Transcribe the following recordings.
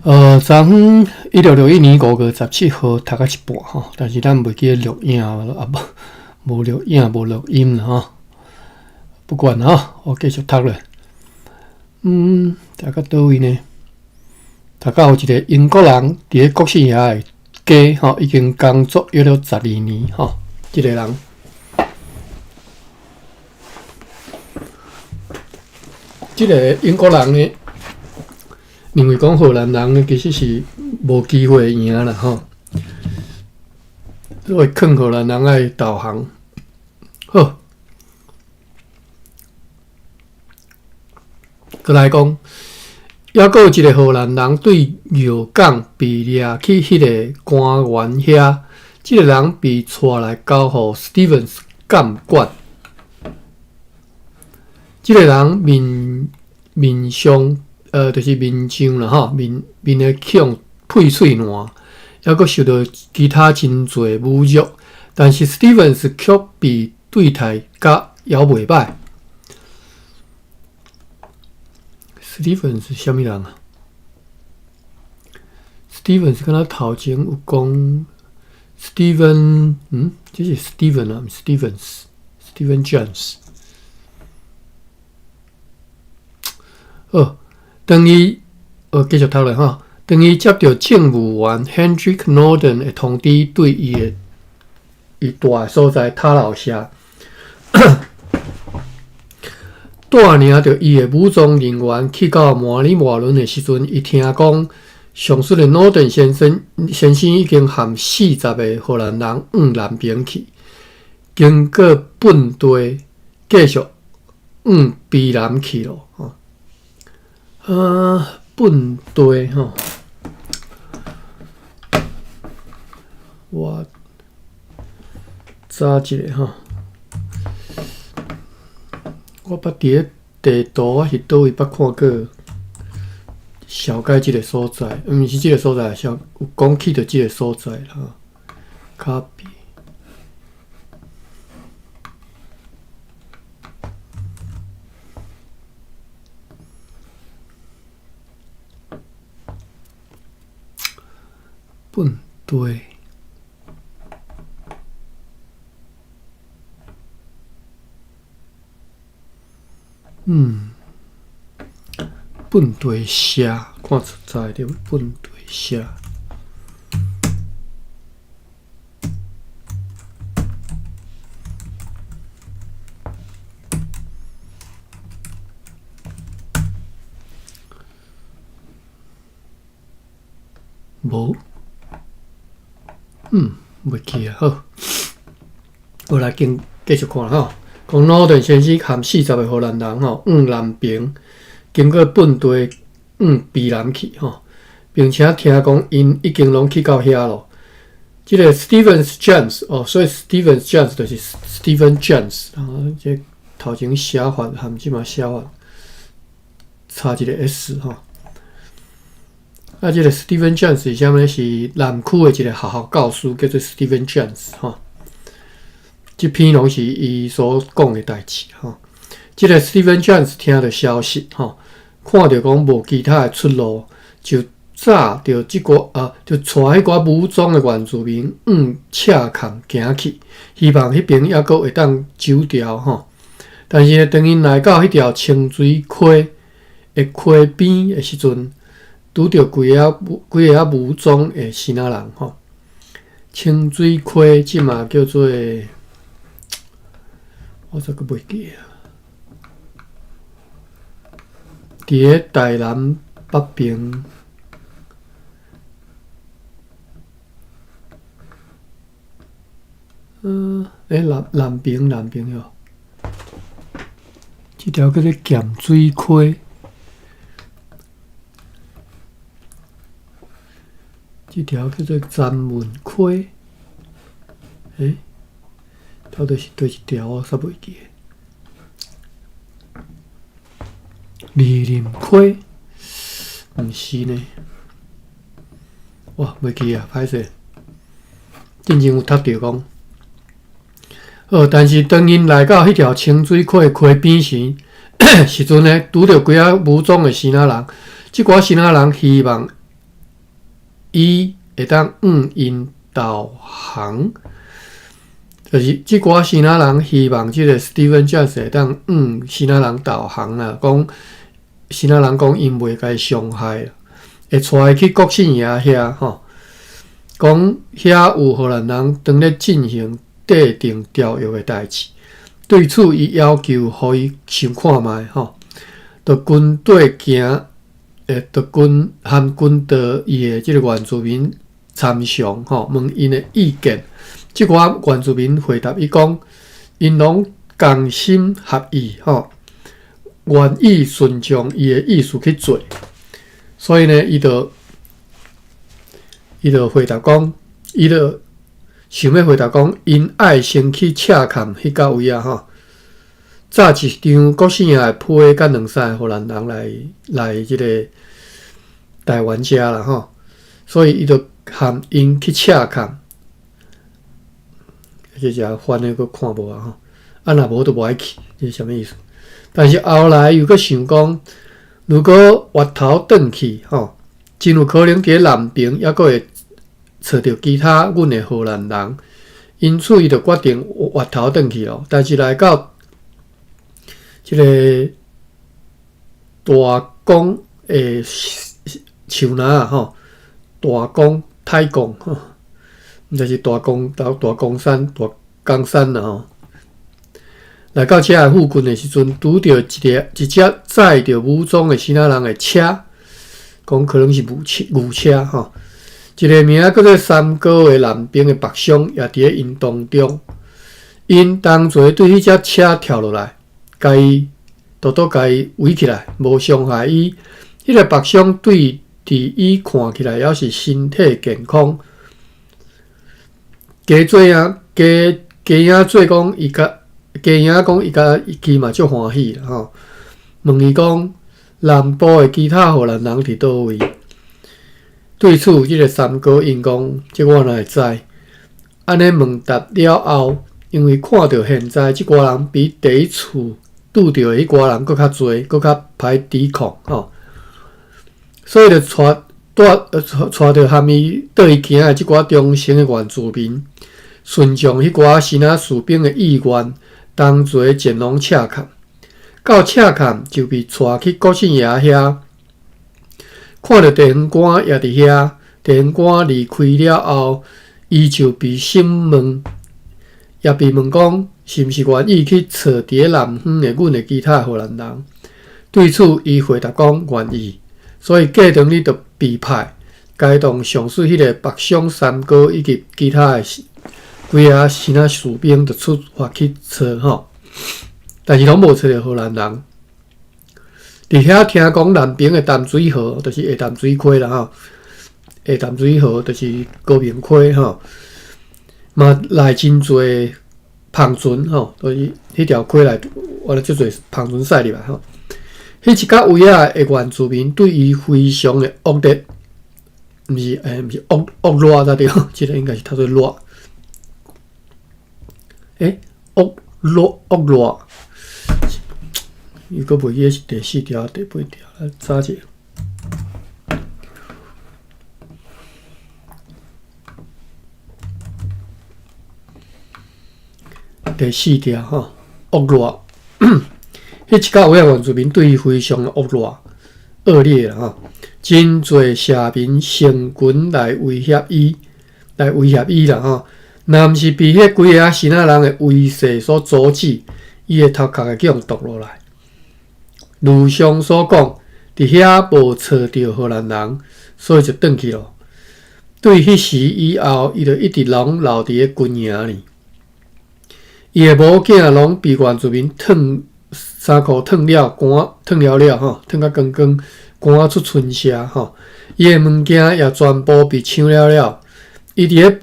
昨昏1661年5月17號讀到一半吼，但是咱袂記得錄影啊，無無錄影無錄音啦吼。不管啦吼，我繼續讀落。讀到佗位呢？讀到有一個英國人佇咧國姓爺的家吼，已經工作約了12年吼，這個人。這個英國人呢，認為講荷蘭人呢，其實是無機會贏啦吼，所以勸荷蘭人愛投降。好，閣來講，猶閣有一個荷蘭人對藥港被掠去彼個官員遐，這個人被帶來交予 Stevens 監管。這個人面面上，就是面上啦吼，面面的去予屁喙爛，猶閣受到其他真濟侮辱，但是 Stevens 卻被對待甲猶袂歹。Stevens 是啥物人啊？Stevens 敢若頭前有講 Steven，這是 Steven 啊，毋是 Stevens，Steven Jones。好，當伊繼續讀落吼，當伊接著政務員 Hendrik Noorden 的通知，對伊的伊住的所在塔樓社帶領著伊的武裝人員去到馬里瓦倫的時陣，伊聽講上述的 Noorden 先生已經和40個荷蘭人往南邊去，經過本地繼續往卑南去咯。本地吼，我查一下吼，我捌佇咧地圖，我是佗位捌看過小解這個所在，毋是這個所在，是有講去著這個所在啦。卡比。本地，本地社，看出在著本地社。無，袂記啊，好，我來繼續看吼。講諾頓先生含40個荷蘭人吼，往南邊經過本地往卑南去吼，並且聽講𪜶已經攏去到遐咯。這個 Stevens Jones 哦，所以 Stevens Jones 就是 Steven Jones，這頭前寫法含這馬寫法差一個 S 吼。啊，這個 Steven Jones 是啥物呢？是南區的一個學校教師，叫做 Steven Jones 吼。這篇攏是伊所講的代誌吼。這個 Steven Jones 聽著消息吼，看著講無其他的出路，就早著這寡啊，就帶彼寡武裝的原住民往赤崁行去，希望彼邊猶閣會當走掉吼。但是呢，當𪜶來到彼條清水溪的溪邊的時陣，拄著幾个武裝的支那人吼。清水溪這馬叫做，我煞閣袂記啊。佇咧台南北邊，南邊南邊喲，這條叫做鹹水溪。這條叫做詹文溪，到底是佗一條？我煞袂記。二林溪，毋是呢？哇，袂記啊，歹勢。進前有讀著講，但是當𪜶來到彼條清水溪的溪邊時，時陣呢，拄著幾仔武裝的支那人，這寡支那人希望伊會當向𪜶導航，就是這寡支那人希望這個 Steven Johnson 會當向支那人導航啦，講支那人講𪜶袂共伊傷害，會帶伊去國姓爺遐吼，講遐有荷蘭人當咧進行締定條約的代誌。對此，伊要求予伊想看覓吼，就跟綴行，就跟含軍隊伊的這個原住民參詳吼，問𪜶的意見。這寡原住民回答伊講，𪜶攏同心合意吼，願意順從伊的意思去做。所以呢，伊就回答講，伊就想欲回答講，𪜶愛先去赤崁彼角位啊吼，紮一張國姓爺的批佮兩三个荷蘭人來這個台灣遮啦吼，所以伊就含𪜶去赤崁，這只翻的閣看無啊吼，啊若無就無愛去，這是啥物意思？但是後來又閣想講，如果越頭轉去吼，真有可能佇咧南爿猶閣會揣著其他阮的荷蘭人，因此伊就決定越頭轉去咯。但是來到這個大岡的樹林啊吼，大岡太公吼，毋知是大岡大大岡山大岡山啦吼。來到遮的附近的時陣，拄著一個一隻載著武裝的支那人的車，講可能是牛車牛車吼。一個名叫做三哥的男兵的白傷也佇咧𪜶當中，𪜶同齊對彼隻車跳落來，共伊拄拄共伊圍起來，無傷害伊。彼個白傷對佇伊看起來猶是身體健康，加做啊加加影做講伊共加影講伊共伊嘛足歡喜啦吼。問伊講南部的其他荷蘭人佇佗位？對此，這個三哥應講：這我哪會知？按呢問答了後，因為看著現在這寡人比第一次拄著的彼寡人閣較濟，閣較歹抵抗吼，所以就帶帶帶著含伊綴伊行的這寡忠誠的原住民，順從彼寡支那士兵的意願，同齊前往赤崁。到赤崁就被帶去國姓爺遐。看著地方官也佇遐，地方官離開了後，伊就被審問，也被問講是毋是願意去揣佇咧南方的阮的其他荷蘭人。對此，伊回答講願意。所以過當日就被派，偕同上述彼個白雙三哥以及其他的幾个支那士兵就出發去揣吼，但是攏無揣著荷蘭人。佇遐聽講南爿的淡水河，就是下淡水溪啦吼，下淡水河就是高屏溪吼，嘛來真濟帆船吼，就是彼條溪內原來足濟帆船駛入來吼。彼一角位仔的原住民對伊非常的惡劣，毋是毋是惡惡熱才對，這個應該是讀做熱。惡熱惡熱。伊閣袂記得是第四條抑第八條，來查者。第四條吼，惡熱。彼一角位仔原住民對伊非常惡劣、惡劣啦吼，真濟社民成群來威脅伊，來威脅伊啦吼。若毋是被彼幾个支那人的威勢所阻止，伊的頭殼會去予剁落來。如上所講，佇遐無揣著荷蘭人，所以就轉去咯。對彼時以後，伊就一直攏留佇咧軍營裡。伊的某囝攏被原住民燙衫褲燙了乾，燙了了吼，燙甲光光，乾出春社吼。伊的物件也全部被搶了了。伊佇咧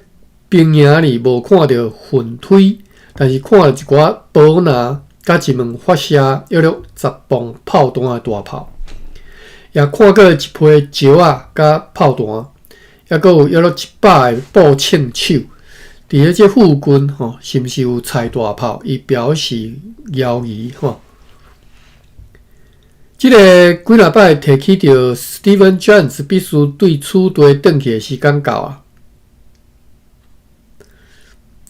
兵營裡無看著糞堆，但是看著一寡寶拿。佮一門發射約略10磅炮彈的大炮，也看過一批石仔佮炮彈，猶閣有約略100个步槍手。佇咧這附近吼，是毋是有載大炮？伊表示猶疑吼。這个幾若擺提起著 Stephen Jones 必須對此地轉去的時間到啊！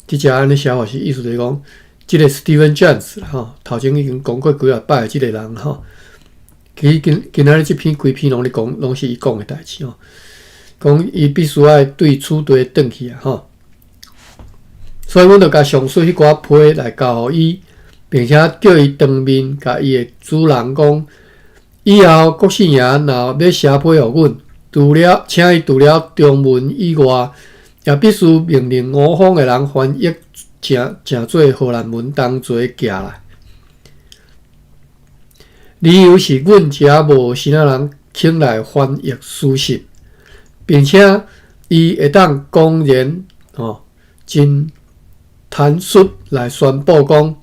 這只按呢寫法是意思就是講，這个 Stephen Jones 吼，頭前已經講過幾若擺這个人吼，其實今今仔日這篇規篇攏咧講，攏是伊講的代誌吼，講伊必須愛對此地轉去啊吼，所以阮就共上述彼寡批來交予伊，並且叫伊當面共伊的主人講，以後國姓爺若欲寫批予阮，除了請伊除了中文以外，也必須命令吳方的人翻譯成成做荷蘭文當做寄來。理由是阮遮無啥人肯來翻譯事實，並且伊會當公然吼真坦率來宣布講，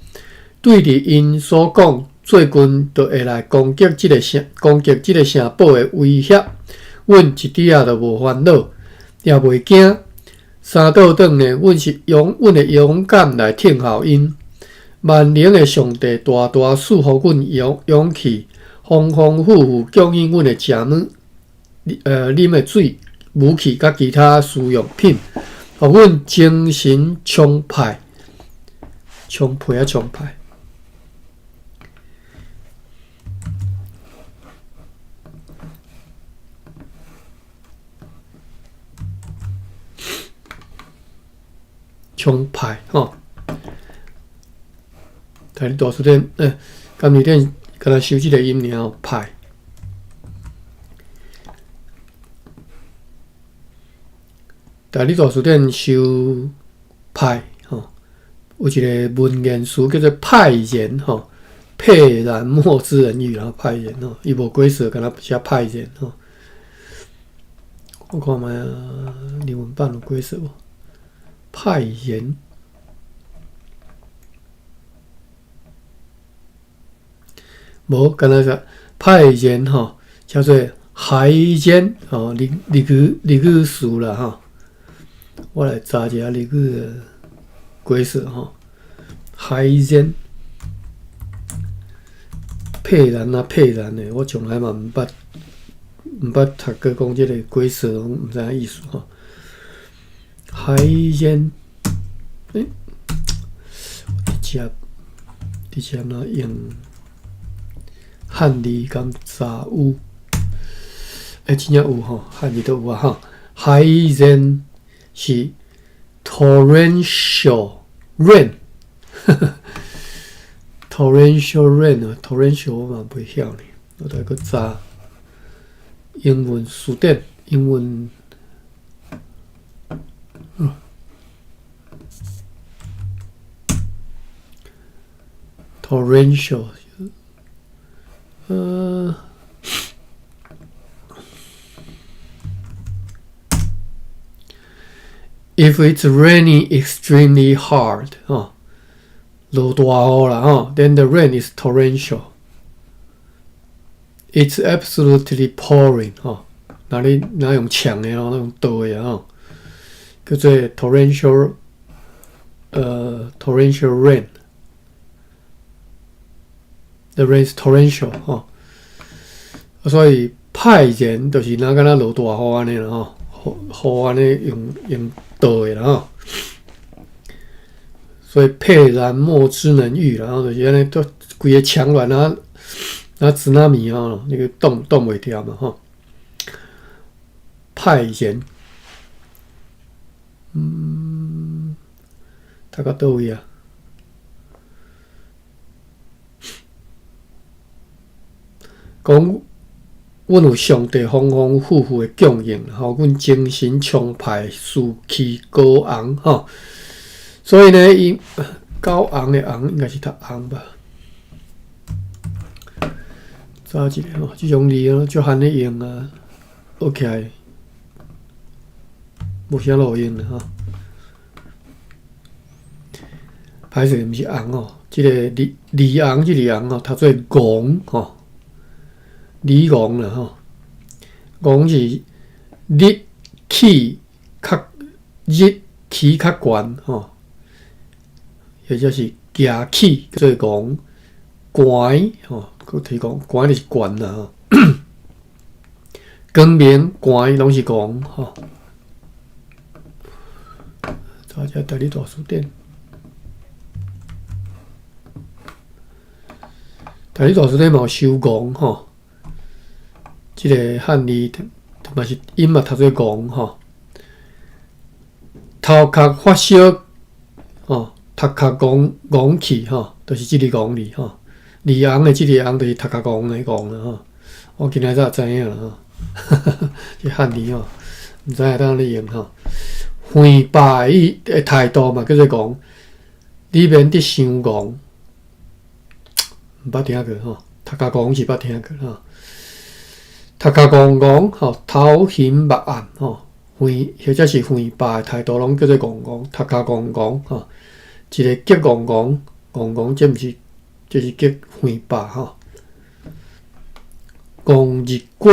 對佇𪜶所講最近就會來攻擊這个城攻擊這个城堡的威脅，阮一點仔都無煩惱，也袂驚。三倒轉呢，阮是勇，阮會勇敢來聽候𪜶。萬能的上帝大大賜予阮勇勇氣，豐豐富富供應阮的食物、啉的水、武器佮其他需用品，予阮精神充沛、充沛啊充沛。充沛吼，台你大辞典，欸，甘字典敢若收這个音爾吼，派。台語大辭典收派吼，有一个文言詞叫做派言吼，沛然莫之能御，然後派言吼，伊無解釋，敢若寫派言吼。我看覓啊，日文版有解釋無？派言，無，敢若說派言吼，叫做海間吼，日日語日語詞啦吼。我來查一下日語的解釋吼，海間，沛然啊沛然的，我從來嘛毋捌毋捌讀過講這个解釋，攏毋知影意思吼。海間，欸，直接直接按怎用漢字敢查有？欸，真正有吼，漢字都有啊吼。海間是 torrential rain，torrential rain 啊，torrential 我嘛袂曉呢，我得閣查英文辭典，英文。Torrential，If it's raining extremely hard，吼，落大雨啦，吼，then the rain is torrential. It's absolutely pouring，吼，若你若用搶的吼，用倒的吼，叫做 torrential，torrential rain。The rain is torrential，吼，所以派言就是若敢若落大雨按呢啦，吼，雨按呢用用倒的啦，吼。所以沛然莫之能御，然後就是按呢，都規个牆亂啊，啊，tsunami 吼，那個擋擋袂牢嘛，吼。派言，讀到佗位啊？講阮有上帝豐豐富富的供應，吼，阮精神充沛，士氣高昂，吼。所以呢，伊高昂的昂應該是讀昂吧？查一下吼，這種字啊，足罕咧用啊，學起來無啥路用啦，吼。歹勢，毋是紅哦，這個李李昂，這個昂吼，讀做戇吼。李戇啦吼，戇是日起較日起較懸吼，或者是舉起做戇，懸吼，閣提講懸就是懸啦吼。光明懸攏是戇吼。查一下台語大辭典，台語大辭典嘛有收戇吼。這個漢字嘛是音嘛讀做戇吼。頭殼發燒吼，頭殼戇戇去吼，就是這個戇字吼。李昂的這個昂就是頭殼戇的戇啦吼。我今仔才知影啦吼，這漢字吼，毋知影當咧用吼。橫霸的態度嘛叫做戇，你免得傷戇，毋捌聽過吼。頭殼戇是捌聽過吼。頭殼戇戇吼，頭昏目暗吼，橫或者是橫霸的態度攏叫做戇戇，頭殼戇戇吼，一個激戇戇，戇戇這毋是，這是激橫霸吼。戇日瓜，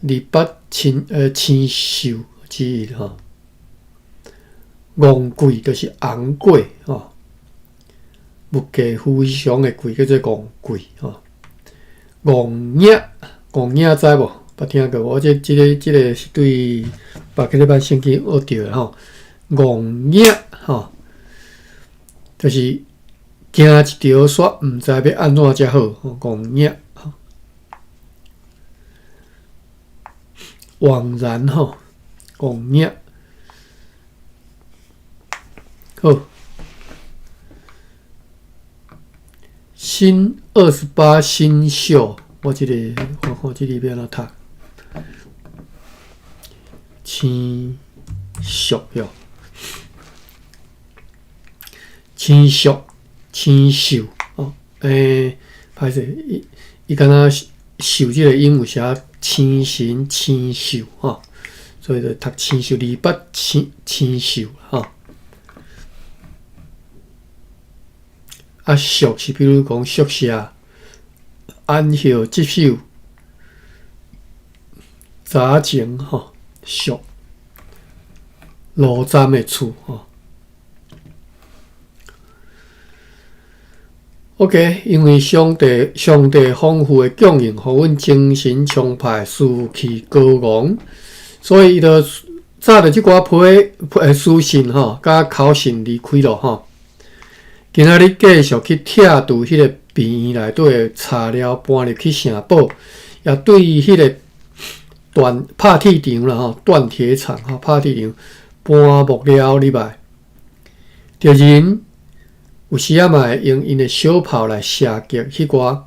日北青青秀之一吼。戇貴就是昂貴吼，物價非常的貴，叫做戇貴吼。戇影，戇影知無？捌聽過無？這個是對別個禮拜聖經學著的吼。戇影吼，就是行一條煞，毋知欲按怎才好。戇影吼，枉然吼，戇影。好，新28新秀。我這個，我看這裡欲按怎讀？青秀喲，青秀，青秀哦。歹勢，伊敢若秀這個音有寫青神青秀吼，所以就讀青秀，二八青青秀吼。啊，宿是比如講宿舍。安歇執手，早前吼，宿路站的厝吼。OK，因為上帝豐富的供應，予阮精神充沛，士氣高昂，所以伊就早著這寡批書信吼，佮口信離開咯吼。今仔日繼續去拆除彼個病院內底的柴料，搬入去城堡，也對彼個鍛拍鐵場啦吼，鍛鐵廠吼，拍鐵場搬木料入來。敵人有時仔嘛會用𪜶的小炮來射擊彼寡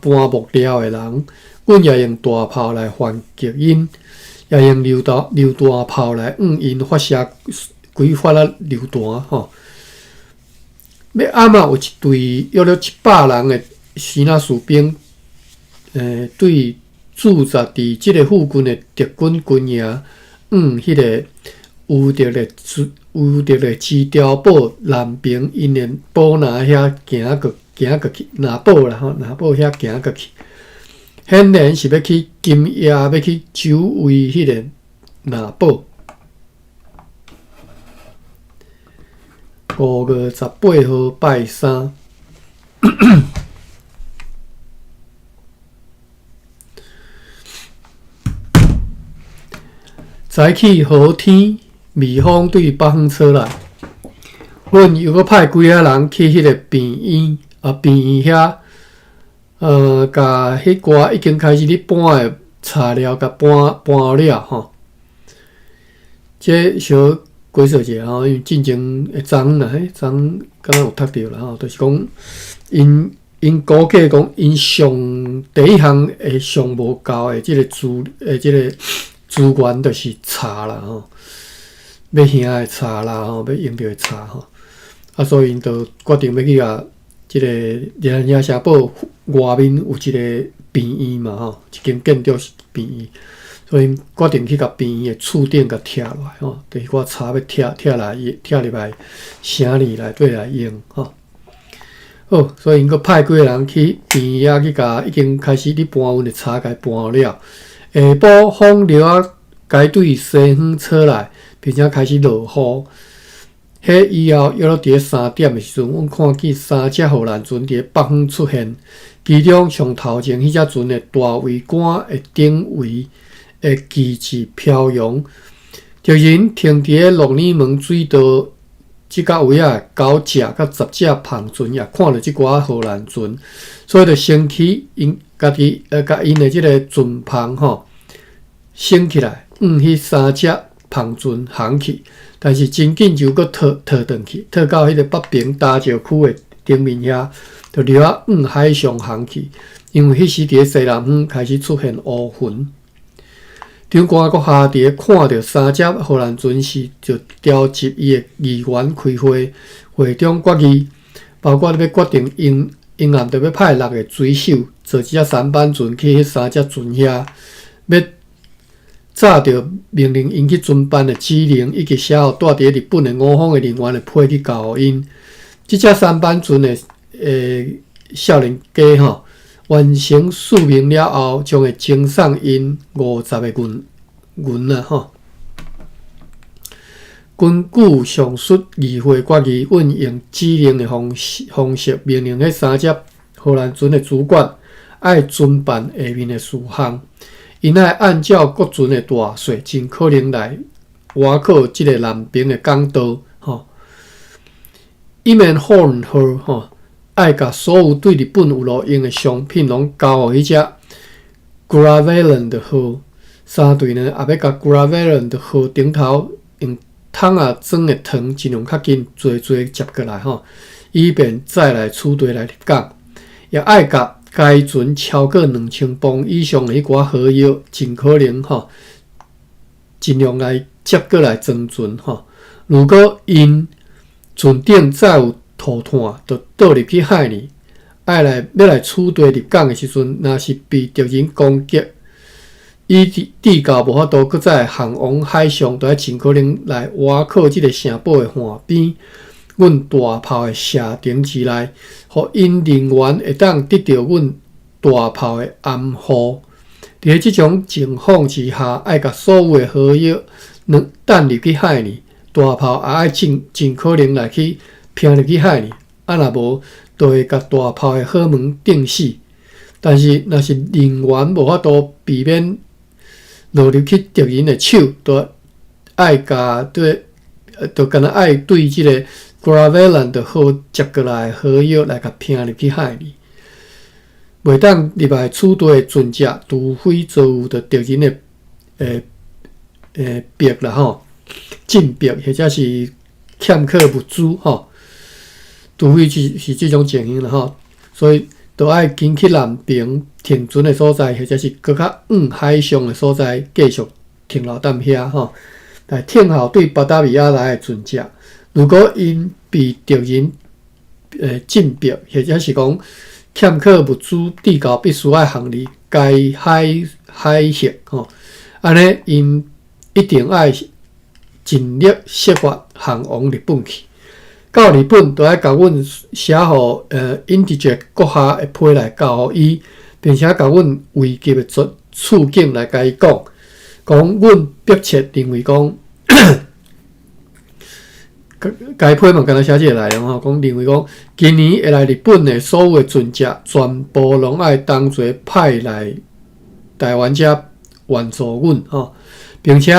搬木料的人，阮也用大炮來反擊𪜶，也用榴彈炮來向𪜶發射幾發仔榴彈吼。欲暗仔有一隊約了100人的支那士兵，對駐紮佇這個附近的德軍軍營，向彼個烏德勒支碉堡南邊𪜶的堡垒遐行過去，拿堡啦吼，拿堡遐行過去，顯然是欲去今夜欲去守衛彼個拿堡。5月18號拜三，早起好天，微風對北方吹來，阮又閣派幾仔人去彼個病院啊，病院遐，共彼寡已經開始咧搬的柴料，共搬了吼。這小解釋一下吼，因為進前的昨昏啦，彼昨昏敢若有讀著啦吼，就是講𪜶估計講𪜶上第一項會上無夠的這個資源，就是柴啦吼，欲燃的柴啦吼，欲用著的柴吼，啊，所以𪜶就決定欲去共這個熱那亞城堡外面有一個病院嘛吼，一間建築病院。所以決定去共病院的厝頂共拆落來吼，就是彼寡柴欲拆拆來拆入來城裡內底來用吼。好，所以𪜶閣派幾個人去病院遐去共已經開始咧搬運的柴共搬了。下晡風流仔該對西方吹來，並且開始落雨。彼以後，約莫佇咧3點的時陣，阮看見三隻荷蘭船佇咧北方出現，其中上頭前彼隻船的大桅杆的頂圍的旗幟飄揚。敵人停佇咧鹿耳門水道這角位仔九隻佮10隻帆船，也看著這寡荷蘭船，所以就升起𪜶家己共𪜶的這个船帆吼升起來，向彼三隻帆船航去。但是真緊就閣退退轉去，退到彼个北爿礁石區的頂面遐，就掠仔向海上航去。因為彼時佇咧西南方開始出現烏雲。長官閣下佇咧看著三隻荷蘭船時，就召集伊的議員開會，會中決議，包括欲決定𪜶𪜶暗著欲派六个水手坐一隻舢板船去彼三隻船遐，欲早著命令𪜶去遵辦的指令，以及寫予蹛佇咧日本的五方的人員的批去交予𪜶。這隻舢板船的少年家吼，完成使命了後，將會贈送𪜶50個銀銀啊吼。根據上述議會決議，阮用指令的方式方式命令彼三隻荷蘭船的主管愛遵辦下面的事項。𪜶愛按照各船的大細，盡可能來倚靠這个南爿的港道吼。伊免 Horn 號吼，愛共所有對日本有路用的商品攏交予彼隻 Gravelande 號。三隊呢，也欲共 Gravelande 號頂頭用桶仔裝的糖盡量較緊，濟濟接過來吼，以便載來取地來入港。也愛共該船超過2000磅以上的彼寡火藥，盡可能吼，盡量來接過來裝船吼。如果𪜶船頂載有塗炭，就倒入去海裡，愛來欲來取地入港的時陣，若是被敵人攻擊，以致至到無法度閣再航往海上，就愛盡可能來倚靠這个城堡的岸邊，阮大炮的射程之內，予𪜶人員會當得著阮大炮的掩護。佇咧這種情況之下，愛共所有的火藥彈入去海裡，大炮也愛盡盡可能來去拚入去海裡，啊若無，就會共大炮的火門釘死。但是，若是人員無法度避免落入去敵人的手，就愛共對，就干焦愛對這个 Gravelande 號接過來的火藥來共拚入去海裡。袂當入來取地的船隻，除非遭遇著敵人的逼啦吼，進逼或者是欠缺物資吼，除非是是這種情形啦吼，所以就愛緊去南爿停船的所在，或者是閣較遠海上的所在繼續停留踮遐吼，來聽候對巴達維亞來的船隻。如果𪜶被敵人進逼，或者是講欠缺物資，至到必須愛航離該海海域吼，按呢𪜶一定愛盡力設法航往日本去。到日本，就愛共阮寫予Indigit 閣下的批來交予伊，並且共阮危急的處處境來共伊講，講阮迫切認為講，該批嘛敢若寫這个內容吼，講認為講今年會來日本的所有的船隻，全部攏愛同齊派來台灣遮援助阮吼，並且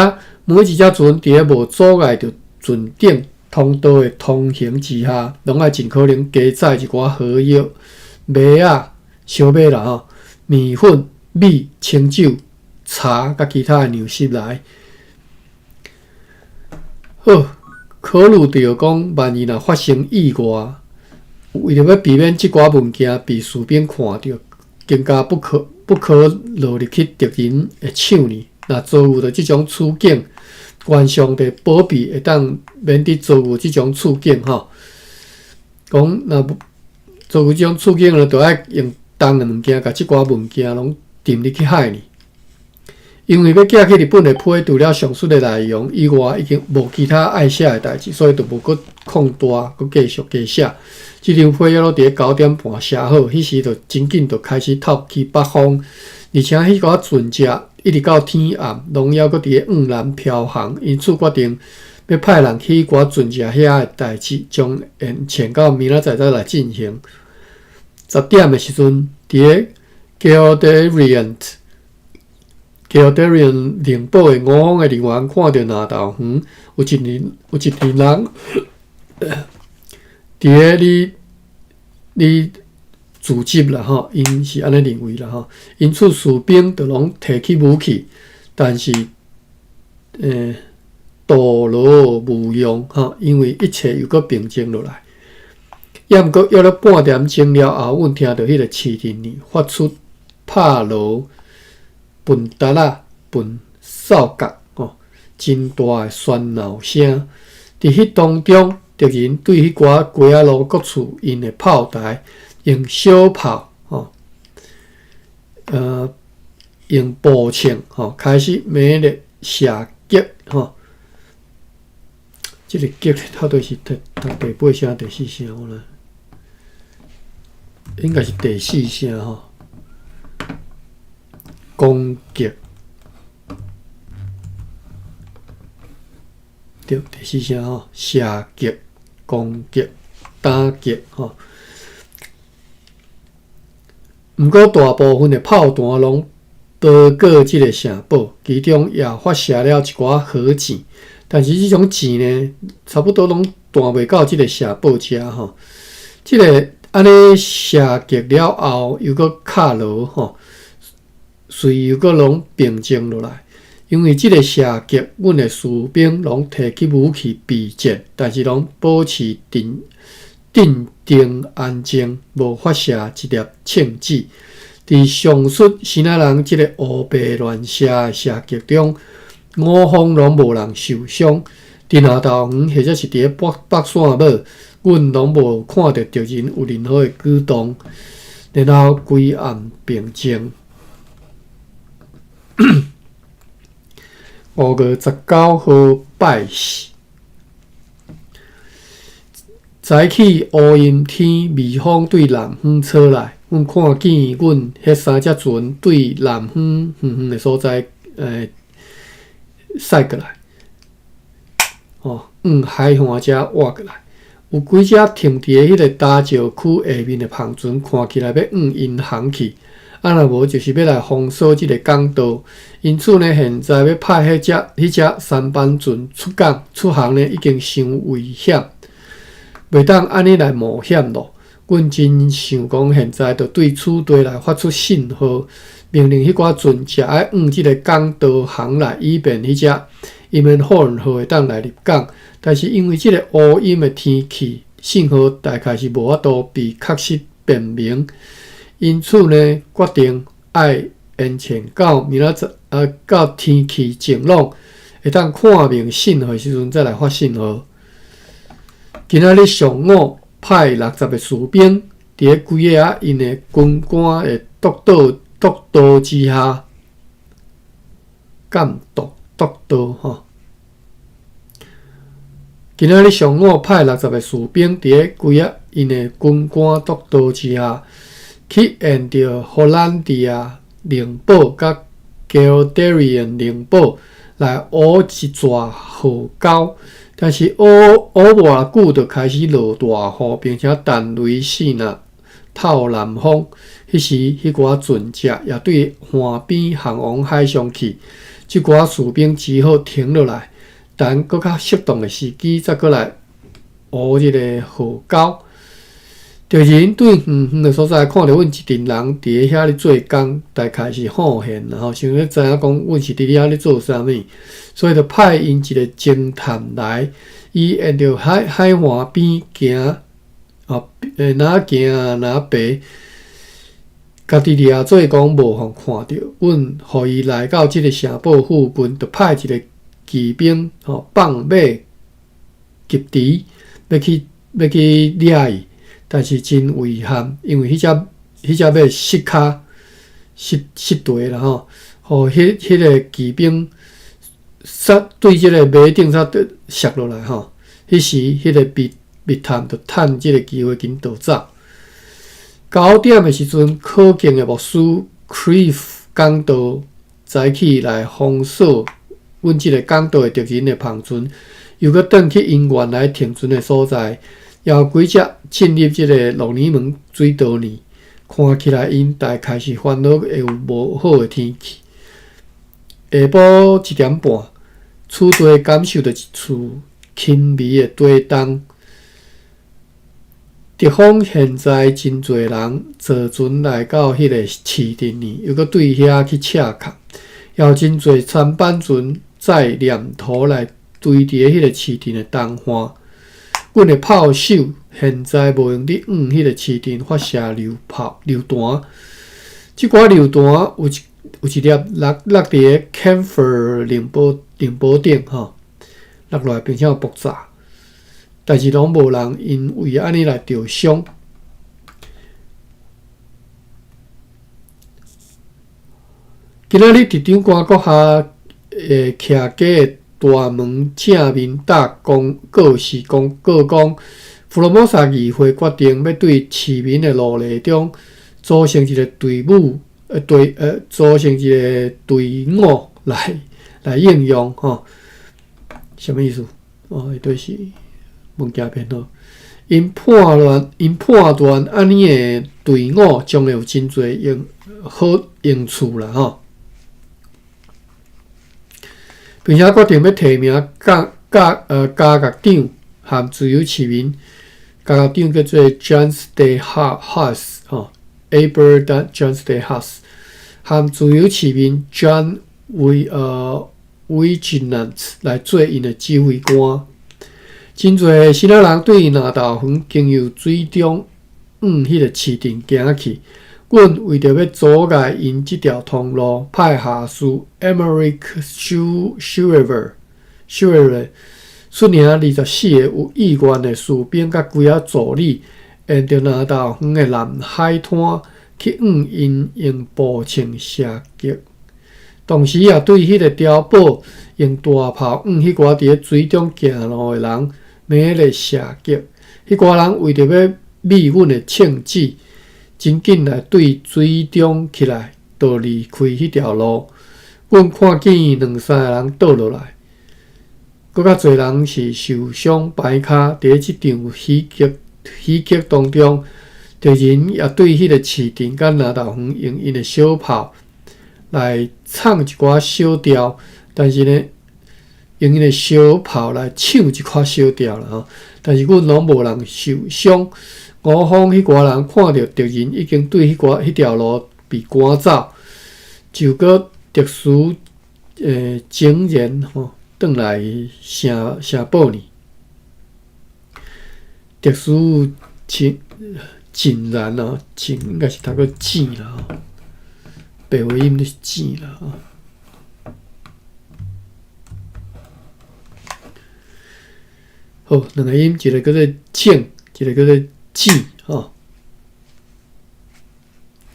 每一隻船佇咧無阻礙著船頂通道的通行之下，攏愛盡可能加載一寡火藥、麥仔、燒麥啦吼、麵粉、米、清酒、茶佮其他的糧食來。好，考慮著講，萬一若發生意外，為著欲避免這寡物件被士兵看著，更加不可不可落入去敵人的手裡。若遭遇著這種處境，願上帝保庇會當免得遭遇這種處境吼。講若遭遇這種處境呢，就愛用重的物件，共這寡物件攏沉入去海裡。因為欲寄去日本的批，除了上述的內容以外，已經無其他愛寫的代誌，所以就無閣擴大，閣繼續加寫。這張批猶閣佇咧9點半寫好，彼時就真緊就開始透起北風，而且彼寡船隻一直到天暗，攏猶閣佇咧向南飄航，因此決定欲派人去彼寡船隻遐的代誌，將延遲到明仔載再來進行。10點的時陣，佇个 Gelderland 靈堡的五方的人員看著南投園有一群人佇咧咧聚集啦吼，𪜶是按呢認為啦吼，因此士兵就攏提起武器，但是徒勞無用吼，因為一切又閣平靜落來。抑毋過約了半點鐘了後，阮聽著彼個市鎮裡發出拍鑼、笨達仔、笨哨角吼，真大的喧鬧聲。佇彼當中，敵人對彼寡街仔路各處𪜶的炮台用小炮吼，用步槍吼開始猛烈射擊吼。這个擊到底是讀讀第八聲、第四聲無呢？應該是第四聲吼。攻擊，對，第四聲吼，射擊、攻擊、打擊吼。毋過大部分的炮彈攏包過這个城堡，其中也發射了一寡火箭，但是這種箭呢，差不多攏彈袂到這个城堡遮吼。這个按呢射擊了後，又閣卡落吼，隨又閣攏平靜落來。因為這个射擊，阮的士兵攏提起武器備戰，但是攏保持鎮鎮定安靜，無發射一粒槍子。佇上述生仔人這个烏白亂射的射擊中，五方攏無人受傷。佇南投園或者是佇咧北北山堡，阮攏無看著敵人有任何的舉動。然後規暗平靜。5月19號拜四，早起烏陰天，微風對南方吹來，阮看見阮彼三隻船對南方遠遠的所在，駛過來，吼，往海岸遮倚過來。有幾隻停佇彼个礁石區下面的帆船，看起來欲往𪜶航去，啊若無就是欲來封鎖這个港道。因此呢，現在欲派彼隻舢板船出港出航呢，已經傷危險，袂當按呢來冒險咯。阮真想講，現在就對此地來發出信號，命令彼寡船隻愛往這个港道航來，以便彼隻 Immenhorn 號會當來入港。但是因為這个烏陰的天氣，信號大概是無法度被確實辨明，因此呢，決定愛延遲到明仔載啊，到天氣晴朗，會當看明信號的時陣，再來發信號。今仔日上午派60个士兵，佇咧幾个仔𪜶的軍官的督導督導之下，監督督導吼。今仔日上午派60个士兵，佇咧幾个𪜶的軍官督導之下，去沿著荷蘭迪亞靈堡佮 Gelderland 靈堡來挖一逝河溝，但是挖挖無偌久就開始落大雨，並且彈雷四若透南風。彼時，彼寡船隻也對岸邊航往海上去，這寡士兵只好停落來，等閣較適當的時機，再閣來挖這个河溝。敵人對遠遠的所在看著阮一陣人佇咧遐咧做工，大概是好閒啦吼，想欲知影講阮是佇遐咧做啥物，所以就派𪜶一个偵探來，伊沿著海岸邊行，哦，若行若爬，家己掠做講無予看著，阮予伊來到這个城堡附近，就派一个騎兵吼放馬疾馳，欲去掠伊。但是真遺憾，因為彼隻馬失跤失失蹄啦吼，予彼彼个騎兵殺對這个馬頂煞摔落來吼。彼時，彼个密密探就趁這个機會緊逃走。9點的時陣，可敬的牧師 Cliff 講道早起來封鎖阮這个港道的敵人的帆船，又閣轉去𪜶原來停船的所在，也有幾隻進入這个洛尼門水道裡。看起來𪜶大概是煩惱會有無好的天氣。下晡一點半，此地感受著一次輕微的地動。敵方現在真濟人坐船來到彼个市鎮裡，猶閣對遐去赤崁，也有真濟舢板船載黏土來堆佇彼个市鎮的東岸。阮的炮手現在無閒佇向彼个市鎮發射榴炮榴彈。這寡榴彈有一粒落佇个 Camphor 棱堡頂吼，落落來並且有爆炸，但是攏無人因為按呢來著傷。今仔日佇長官閣下的徛家的大門正面搭公告示公告講，福羅摩薩議會決定欲對市民的奴隸中組成一个隊伍，組成一个隊伍來應用吼。啥物意思？哦，伊就是物件編號。𪜶判斷按呢的隊伍將會有真濟用好用處啦吼。並且決定欲提名加國長和自由市民，加國長叫做 John de Haas 吼，Albert John de Haas，和自由市民 John Wijnants 來做𪜶的指揮官。真濟新仔人對南投園經由水中向彼個市鎮行去。阮為著欲阻礙𪜶這條通路，派下士 Emeric Schuyler 率領24個有意願的士兵佮幾仔助理，沿著南投園的南海灘去向𪜶用步槍射擊，同時也對彼个碉堡用大炮向彼寡佇咧水中行路的人猛烈射擊。彼寡人為著欲避阮的銃子，真緊來對水中起來，就離開彼條路。阮看見兩三个人倒落來，閣較濟人是受傷掰跤。佇咧這場喜劇當中，敵人也對彼個市鎮佮南投園用𪜶的小炮來唱一寡小調，但是呢，用𪜶的小炮來唱一寡小調啦吼。但是阮攏無人受傷。吳方彼寡人看著敵人已經對彼條路被趕走，就閣特殊井然吼，轉來城堡裡。特殊井然哦，井應該是讀做井啦吼，白話音就是井啦吼。好，兩个音，一个叫做井，一个叫做井吼。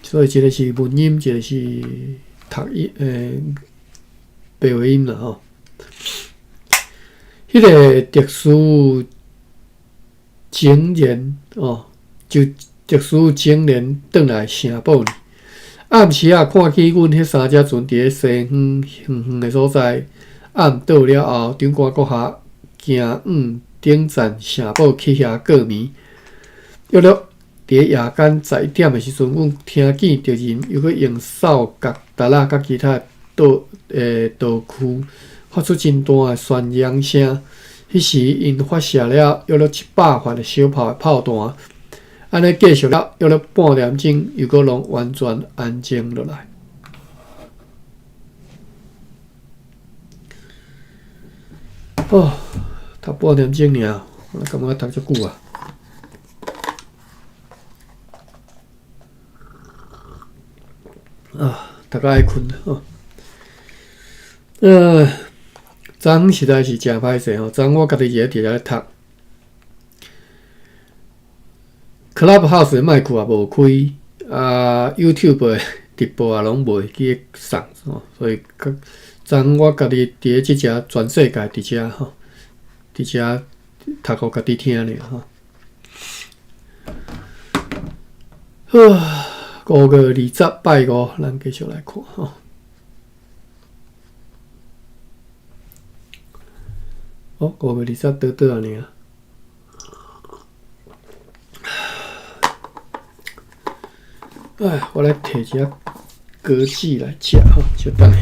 所以一个是文音，一个是讀音，白話音啦吼。彼个特殊井然哦，就特殊井然轉來城堡裡。暗時仔看見阮彼三隻船佇咧西方遠遠的所在暗倒了後，長官閣下行往頂層城堡去遐過暝。約略佇咧夜間11點的時陣，阮聽見敵人猶閣用掃角、笛仔佮其他道具發出真大的宣揚聲。彼時，𪜶發射了約略100發的小炮的炮彈，按呢繼續了約略半點鐘，猶閣攏完全安靜落來。哦，讀半點鐘爾，我感覺讀足久啊！啊，讀甲愛睏吼。昨昏實在是誠歹勢吼，昨昏我家己一个佇遐咧讀。Clubhouse 的麥克也無開，啊，YouTube 的直播也攏袂記送吼，所以昨昏我家己佇咧這遮全世界佇遮吼，佇遮讀予家己聽爾吼。好，5月20拜五，咱繼續來看吼。哦，5月20倒倒按呢。哎，我來提一下果子來食吼，小等下。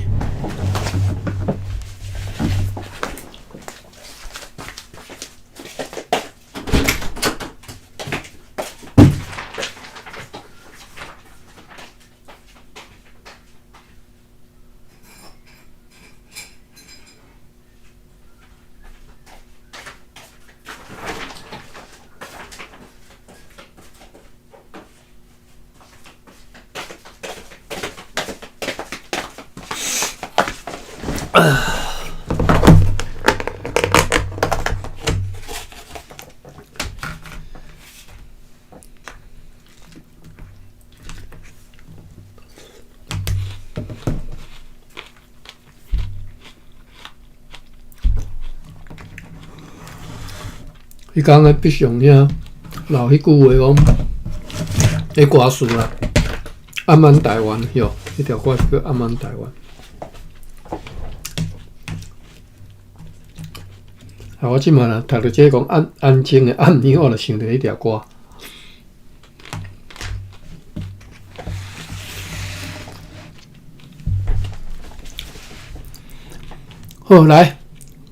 彼工咧，必上遐留彼句話講，彼歌詞啦，暗安台灣喲，彼條歌是叫暗安台灣。啊，我這馬若讀著這個講安安靜的暗暝，我就想著彼條歌。好，來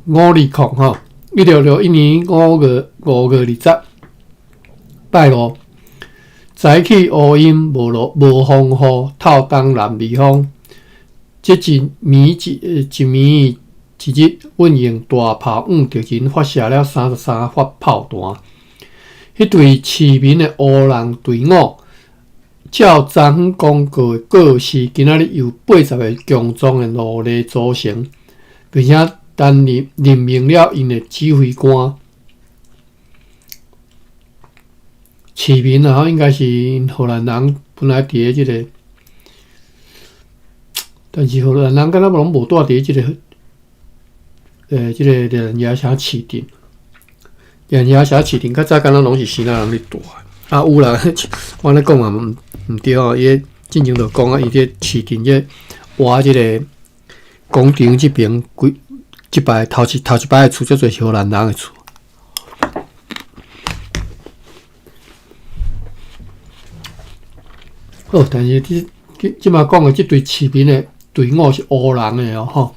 520吼，1661年5月20，拜五，早起烏陰無落無風雨，透東南微風。這一暝一一暝一日，阮用大炮向敵人發射了33發炮彈。彼隊市民的烏人隊伍，照昨昏公告的告示，今仔日由80個強壯的奴隸組成，並且擔任任命了𪜶的指揮官。市民啊，應該是荷蘭人本來佇咧這個，但是荷蘭人敢若攏無住佇咧這個，這個連夜城市鎮，連夜城市鎮較早敢若攏是支那人咧住。啊，有啦，我按呢講嘛毋對哦，伊進前就講啊，伊這市鎮這挖這個工程這邊幾這擺頭一擺的厝，足濟是荷蘭人的厝。好，但是這這馬講的這隊市民的隊伍是烏人的哦，吼。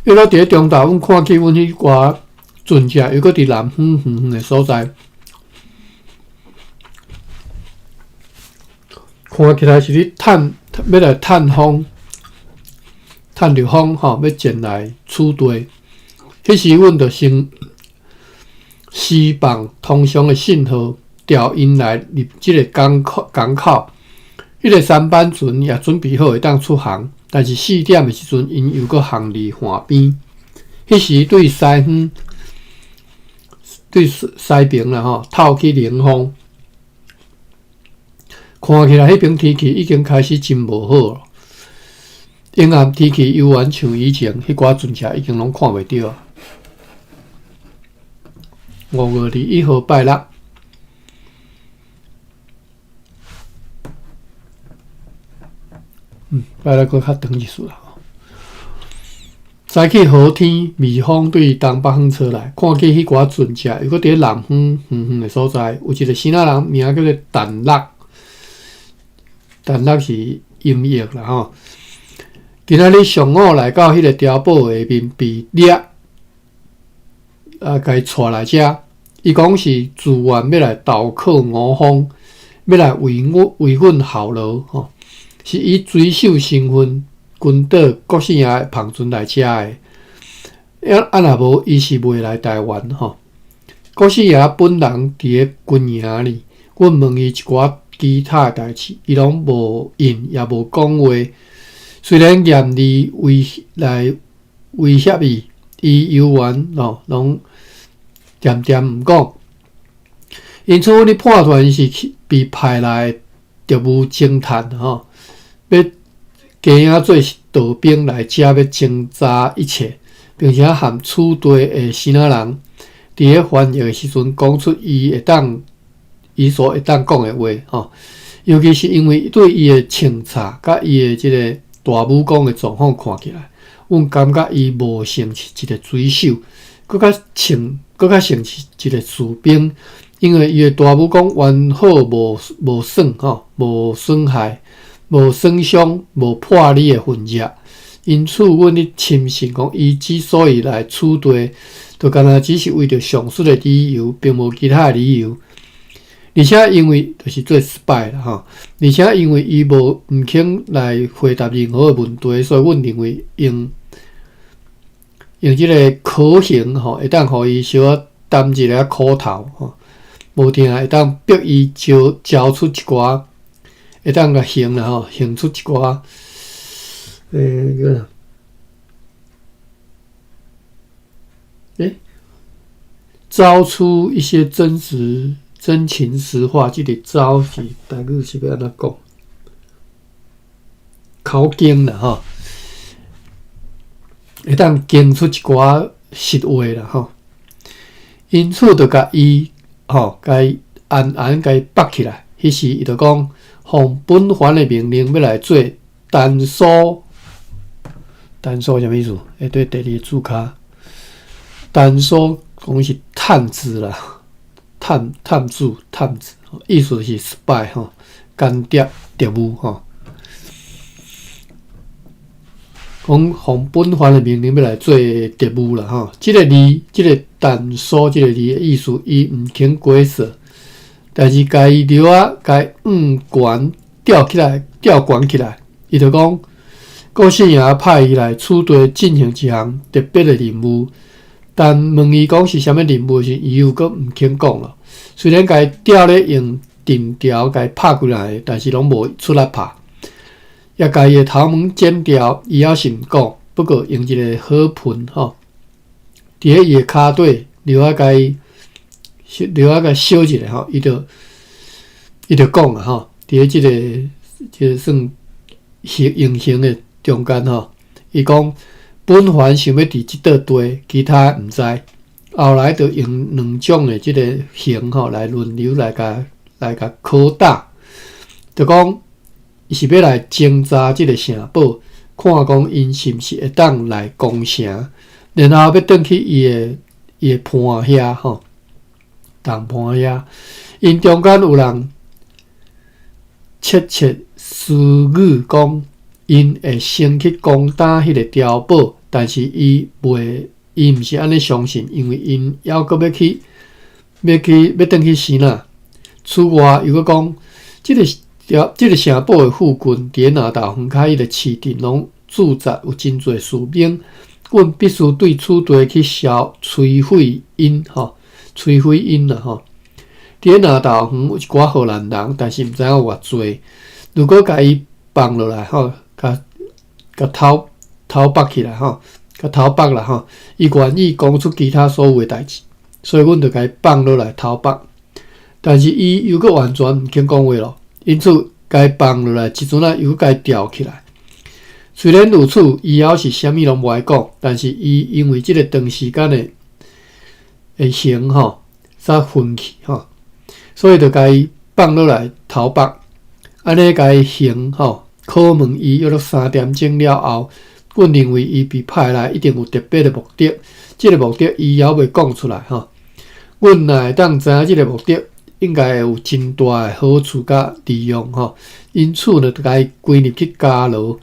約佇咧中晝，阮看見阮彼寡船隻猶閣佇南方遠遠的所在，看起來是咧探，欲來探風，探著風吼，欲前來此地。彼時，阮就先施放通常的信號，調𪜶來入這个港口。港口，彼个舢板船也準備好會當出航，但是4點的時陣，𪜶又閣航離岸邊。彼時對西方，對西爿啦吼，透起冷風，看起來彼邊天氣已經開始真無好。陰暗天氣猶原像以前，彼寡船隻已經攏看袂著。5月21號拜六，拜六閣較長一絲啦。早起好天，微風對東北方吹來，看見彼寡船隻猶閣佇咧南方遠遠的所在，有一个支那人名叫做陳樂，陳樂是音譯啦吼。今仔日上午來到彼个碉堡下面被掠，啊，共伊帶來遮。伊講是自願欲來投靠吳方，欲來為阮效勞吼，是以水手身份跟倒國姓爺帆船來遮的。啊，若無伊是袂來台灣吼。國姓爺本人佇咧軍營裡，阮問伊一寡其他的代誌，伊攏無應，也無講話。雖然嚴厲威來威脅伊，伊猶原吼攏恬恬毋講。因此，阮咧判斷伊是去被派來特務偵探吼，欲假影做是逃兵來遮欲偵查一切，並且和此地的支那人佇咧翻譯的時陣講出伊會當伊所會當講的話吼，尤其是因為對伊的穿插佮伊的這个大武功的狀況看起來，阮感覺伊無像是一個水手，閣較像是一個士兵，因為伊的大武功完好無損吼，無損害、無損傷、無破裂的痕跡。因此，阮咧深信講，伊之所以來此地，就敢若只是為著上述的理由，並無其他的理由。而且因為就是做 spy 啦吼，而且因為伊無毋肯來回答任何的問題，所以阮認為用這個可行吼，會當予伊小可擔一下苦頭吼，無定會當逼伊招出一寡，會當共刑啦吼，刑出一寡，招出一些真實。真情實話，這個招是台語是欲按怎講？口供啦吼，會當供出一寡實話啦吼。因此，就共伊吼，共伊暗暗共伊縛起來。彼時，伊就講，奉本藩的命令，欲來做單蘇。單蘇啥物意思？下底第二個注跤，單蘇講是探子啦。探子，意思是 spy 吼，間諜特務吼。講奉本藩的命令欲來做特務啦吼。這個字，這個單蘇這個字的意思，伊毋肯解釋，但是共伊著啊，共伊懸吊起來，吊懸起來，伊就講，顧四爺派伊來此地進行一項特別的任務。但問伊講是啥物任務時，伊又閣毋肯講咯。雖然共伊吊咧用藤條共伊拍幾若下，但是攏無出力拍。也共伊的頭毛剪掉，伊猶是毋講。不過用一個火盆吼，佇咧伊的跤底留仔共伊留仔共伊燒一下吼，伊就講啊吼，佇咧這個算用刑的中間吼，伊講。本藩想欲佇這倒地，其他毋知。後來就用兩種的這個刑吼來輪流來共拷打，就講伊是欲來偵查這個城堡，看講𪜶是毋是會當來攻城，然後欲轉去伊的伴遐吼，同伴遐，𪜶中間有人竊竊私語講，𪜶會先去攻打彼個碉堡。但是伊袂，伊毋是按呢相信，因為𪜶猶閣欲去，欲去，欲轉去支那。此外，又閣講，這個城堡的附近，佇咧南投園跤彼個市鎮，攏駐紮有真濟士兵，阮必須對此地去消摧毀𪜶吼，摧毀𪜶啦吼。佇咧南投園有一寡荷蘭人，但是毋知影有偌濟。如果共伊放落來吼，共共偷。偷縛起來吼，共偷縛啦吼，伊願意講出其他所有的代誌，所以阮就共伊放落來偷縛。但是伊又閣完全毋肯講話咯，因此共伊放落來，這陣仔又閣共伊吊起來。雖然如此，伊猶是啥物攏無愛講，但是伊因為這個長時間的刑吼，煞昏去吼，所以就共伊放落來偷縛，按呢共伊刑吼，拷問伊約3點鐘了後。阮認為伊被派來一定有特別的目的，這個目的伊猶未講出來吼。阮若會當知影這個目的，應該會有真大的好處佮利用吼。因此呢，就共伊關入去監牢，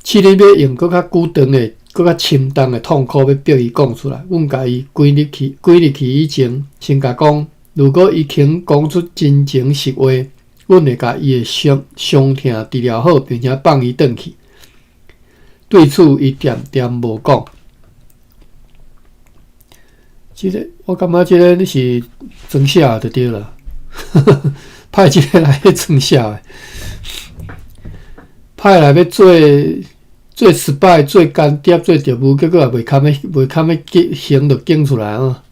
試咧欲用閣較久長的、閣較深重的痛苦，欲逼伊講出來。阮共伊關入去以前，先共講，如果伊肯講出真情實話。阮會共伊的傷痛治療好，並且放伊轉去。對此，伊恬恬無講。這個我感覺這個你是裝寫的就對啦，派這個來裝寫的，派來欲做做 spy、做間諜、做特務，結果也袂堪欲刑就供出來啊！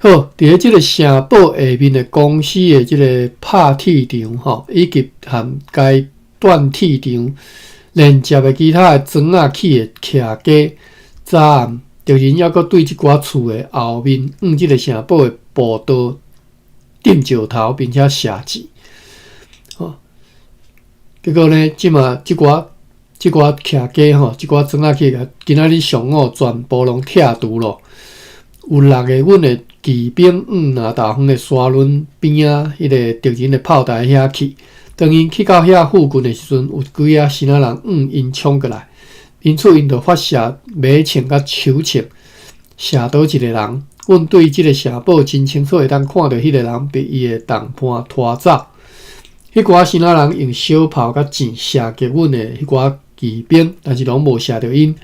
好，佇咧這個城堡下面的公司的這個拍鐵場吼，以及和該鍛鐵場連接的其他的磚仔起的徛家，昨暗敵人猶閣對這寡厝的後面，向這個城堡的步道擲石頭，並且射箭。吼，結果呢，這馬這寡這寡徛家吼，這寡庄仔去個，今仔日上午全部攏拆除咯。有六个阮的騎兵往南投園的沙崙邊仔，彼个敵人的炮台遐去。當𪜶去到遐附近的時陣，有幾仔支仔人向𪜶衝過來，因此𪜶就發射馬槍佮手槍，射倒一个人。阮對這个城堡真清楚，會當看著彼个人被伊的同伴拖走。彼寡支仔人用小炮佮箭射擊阮的彼寡騎兵，但是攏無射著𪜶。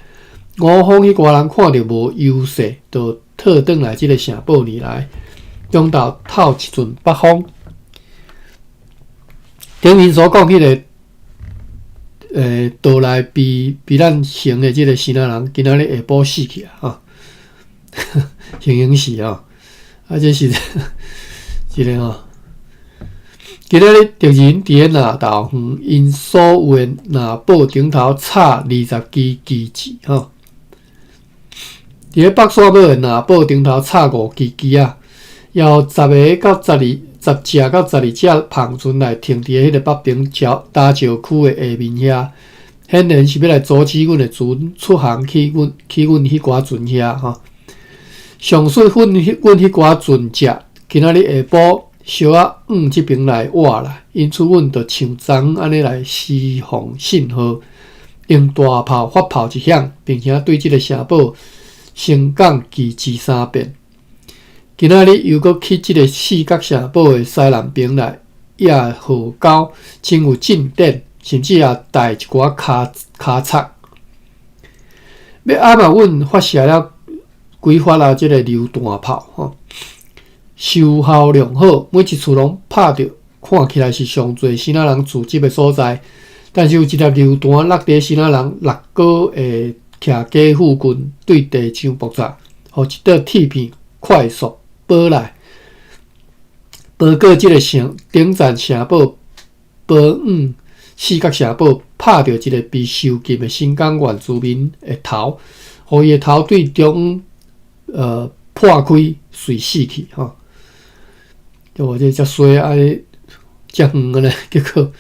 吳方彼寡人看著無優勢，就退轉來這个城堡裡來，中晝透一陣北風。頂面所講彼个，倒來比咱先的這个支仔人，今仔日下晡死去啊！吼，形容死啊！啊，這是這个吼。今仔日敵人佇咧南投園，𪜶所有的藍堡頂頭插20支旗幟，吼。佇咧北沙堡的藍堡頂頭插5支旗仔，有10个到12，10隻到12隻帆船來停佇咧彼個北平礁礁區的下面遐，顯然是欲來阻止阮的船出航去阮彼寡船遐，吼。上述阮彼寡船隻，今仔日下晡小可往這爿來倚來，因此阮就像昨昏按呢來施放信號，用大炮發炮一響，並且對這个城堡升降旗幟三遍。今仔日又閣去這个四角城堡的西南邊來野河溝，真有進展，甚至也帶一寡跤跤擦。欲暗啊，阮發射了幾發啊，這个榴彈炮吼，收效良好，每一次攏拍著，看起來是上濟支仔人聚集的所在。但是有一粒榴彈落佇支仔人六個的徛家附近，對地上爆炸，予一道鐵片快速飛來，飛過這个城頂層城堡，飛往四角城堡，拍著一个被囚禁的新港原住民的頭，予伊的頭對中央破開，碎死去吼。我這遮衰啊，遮遠個呢，結果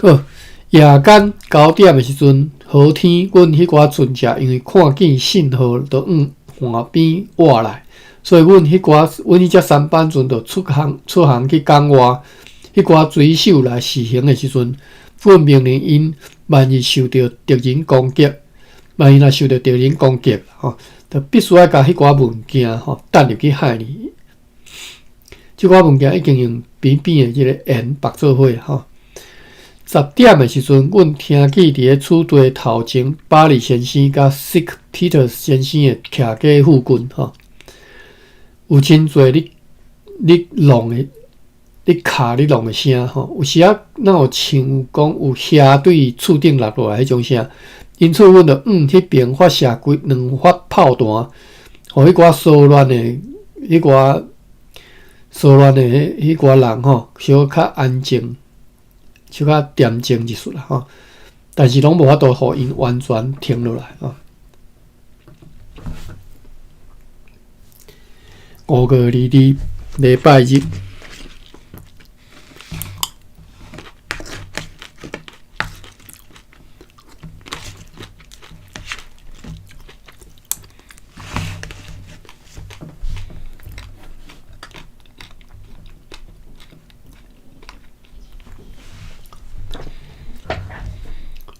好夜間9點的時陣，好天，阮彼寡船隻因為看見信號，就往岸邊倚來，所以阮彼隻舢板船就出航去港外。彼寡水手來試行的時陣，阮命令𪜶萬一受著敵人攻擊，萬一若受著敵人攻擊，吼，就必須愛共彼寡物件吼擲入去海裡。這寡物件已經用扁扁的這个鹽縛做伙吼。10點的時陣，阮聽見佇咧此地頭前，巴里先生佮 Sick Peters 先生的徛家附近吼，有真濟咧弄的、咧敲咧弄的聲吼。有時仔若有像講有蝦對厝頂落落來彼種聲，因此阮就往彼爿發射幾兩發炮彈，予彼寡騷亂的、彼寡騷亂的彼寡人吼，小可較安靜，小可恬靜一絲啦吼。但是攏無法度予𪜶完全停落來吼。5月22，禮拜日。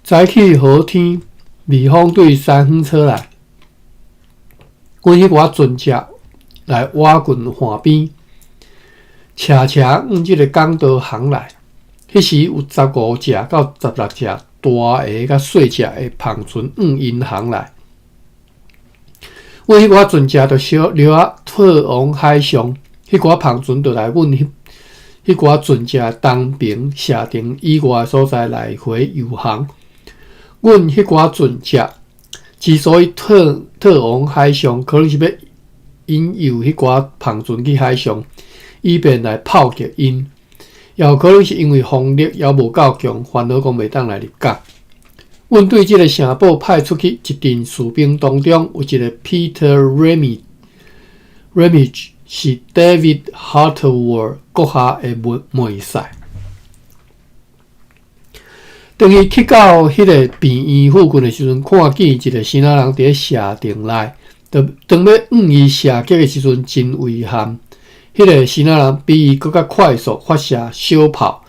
早起好天，微風對西方吹來，阮彼寡船隻來倚近岸邊，斜斜往這个港道航來。彼時有15隻到16隻大个佮細隻的帆船往𪜶航來。阮彼寡船隻就小略仔退往海上，彼寡帆船就來阮彼寡船隻東爿射程以外的所在來回遊航。阮彼寡船隻之所以退往海上，可能是欲引誘彼寡帆船去海上，以便來炮擊𪜶；也有可能是因為風力猶無夠強，煩惱講袂當來入港。阮對這个城堡派出去一陣士兵當中，有一个 Peter Ramage 是 David Hartwell 閣下的妹婿。當伊去到彼个病院附近的時陣，看見一个生仔人佇咧射場內，就當欲向伊射擊的時陣，真遺憾，彼个生仔人比伊閣較快速發射小炮，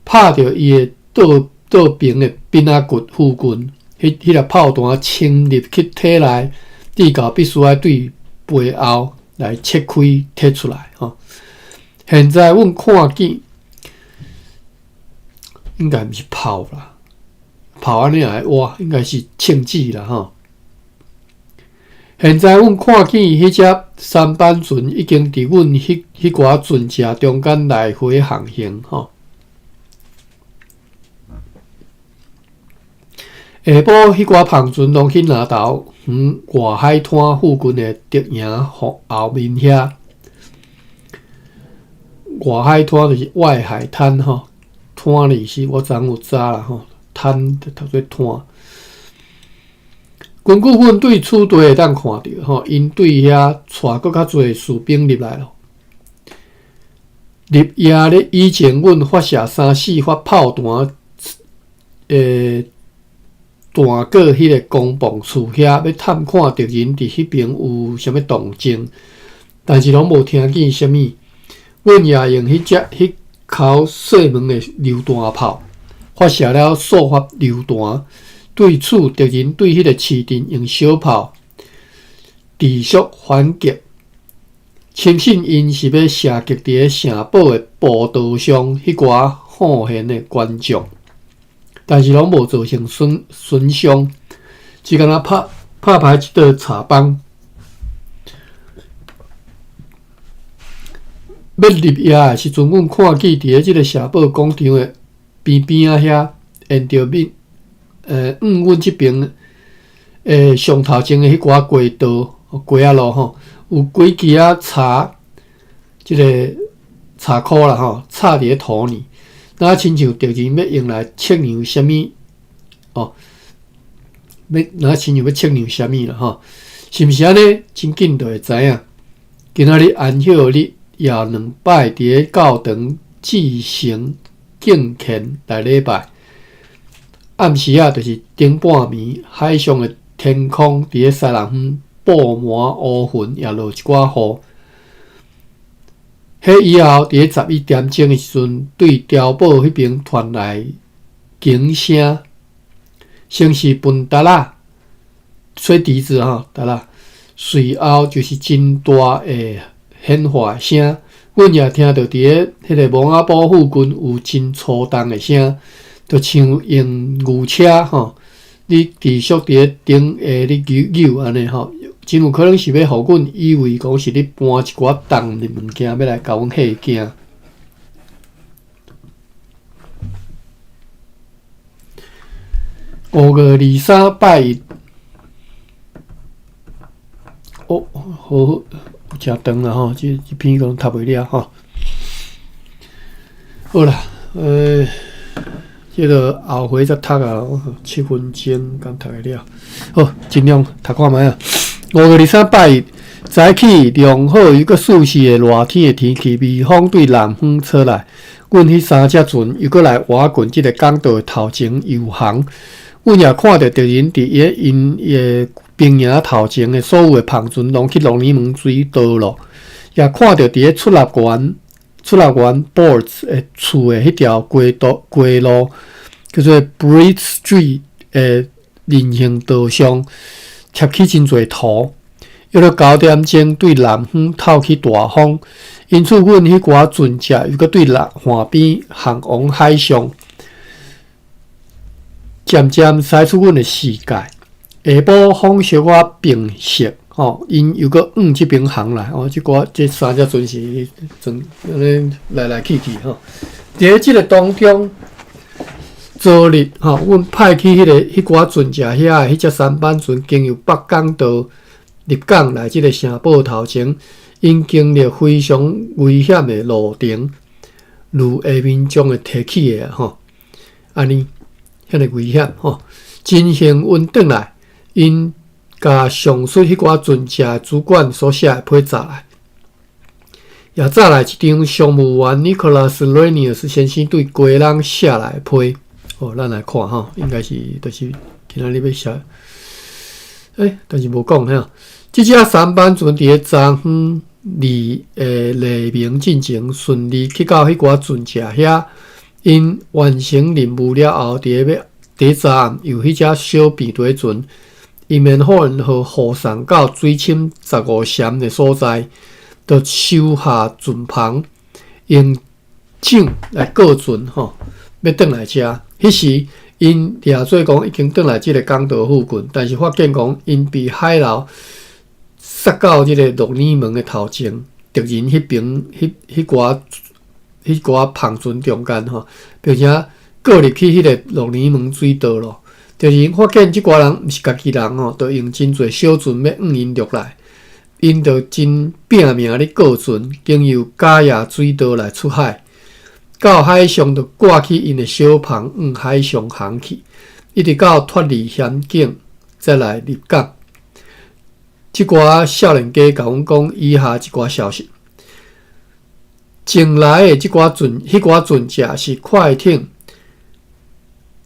拍著伊的倒倒爿的邊仔骨附近，彼彼粒炮彈侵入去體內，至到必須愛對背後來切開提出來吼。現在阮看見。應該毋是炮啦，炮按呢也會活，應該是銃子啦吼。現在阮看見彼隻舢板船已經佇阮彼彼寡船隻中間來回航行吼。下晡，彼寡帆船攏去南投遠外海灘附近的竹營後面遐。外海灘就是外海灘吼。灘字是我昨昏有查啦吼，灘就讀做灘。根據阮對此地會當看著吼，𪜶對遐帶閣較濟士兵入來咯。入夜咧以前，阮發射三四發炮彈，彈過彼个公磅厝遐，欲探看敵人佇彼爿有啥物動靜，但是攏無聽見啥物。阮也用彼隻彼口細門的榴彈炮，發射了數發榴彈，對此敵人對彼个市鎮用小炮持續反擊，深信𪜶是欲射擊佇咧城堡的步道上彼寡好閒的觀眾，但是攏無造成損損傷，只干焦拍拍歹一道柴枋。欲入夜的時陣，阮看見佇咧這个城堡廣場的邊邊仔遐，沿著面，向阮這爿的上頭前的彼寡街道、街仔路吼，有幾支仔柴，這个柴箍啦吼，插佇咧土裡，若親像敵人欲用來測量啥物哦，欲若親像欲測量啥物啦吼，是毋是按呢？真緊就會知影。今仔日安息日。也兩擺佇咧教堂至誠敬虔來禮拜。暗時仔就是頂半暝，海上的天空佇咧西南方布滿烏雲，也落一寡雨。彼以後，佇咧11點鐘的時陣，對碉堡彼爿傳來警聲，先是噴笛仔，吹笛子吼，笛仔，隨後就是真大的喧嘩聲，阮也聽著佇咧彼个墓仔堡附近有真粗重的聲，就像用牛車吼，咧持續佇咧頂下咧扭扭按呢吼，真有可能是欲予阮以為講是咧搬一寡重的物件欲來共阮嚇驚。5月23拜一，哦，好好。有誠長啦吼，這這篇可能讀袂了吼。好啦，這个後回再讀啊，7分鐘敢讀會了？好，盡量讀看覓啊。5月23拜一，早起良好又閣舒適的熱天的天氣，微風對南方吹來。阮彼三隻船又閣來倚近這个港道的頭前遊航。阮也看著敵人佇伊𪜶的兵營頭前的所有的帆船攏去龍利門水道咯，也看著佇咧出納員出納員 Boards 的厝的彼條街道街路叫做 Bridge Street 的人行道上貼起真濟塗。約著9點鐘對南方透起大風，因此阮彼寡船隻又閣對南岸邊航往海上。漸漸駛出阮的視界，下晡風小可平息，吼，𪜶又閣往這爿航來，哦，這寡這三隻船是船按呢來來去去，吼。佇咧這个當中，昨日，吼，阮派去彼个彼寡船隻遐的彼隻舢板船，經由北港道入港來這个城堡頭前，𪜶經歷非常危險的路程，如下面將會提起的，吼，按呢。遐爾危險吼！真幸運轉來，𪜶共上述彼寡船隻主管所寫的批載來，也載來一張商務員尼可拉斯·雷尼爾斯先生對基隆寫來的批。好，咱來看吼，應該是就是今仔日欲寫，欸，但是無講吼。這隻舢板船佇咧昨昏黎黎明進前順利去到彼寡船隻遐，𪜶完成任務了後，佇咧欲佇昨暗由彼隻小平底船 Immenhorn 號護送到水深15蟬的所在，就收下船帆，用槳來過船吼，欲轉來遮。彼時，𪜶掠做講已經轉來這个港道附近，但是發現講𪜶被海流殺到這个鹿耳門的頭前，敵人彼邊彼寡帆船中間吼，並且過入去彼个鹿耳門水道咯。敵人發現這寡人毋是家己人吼，就用真濟小船欲向𪜶掠來，𪜶就真拚命咧過船，經由加亞水道來出海，到海上就掛起𪜶的小帆向海上航去，一直到脫離險境，才來入港。這寡少年家共阮講以下一寡消息：前來的這寡船，彼寡船隻是快艇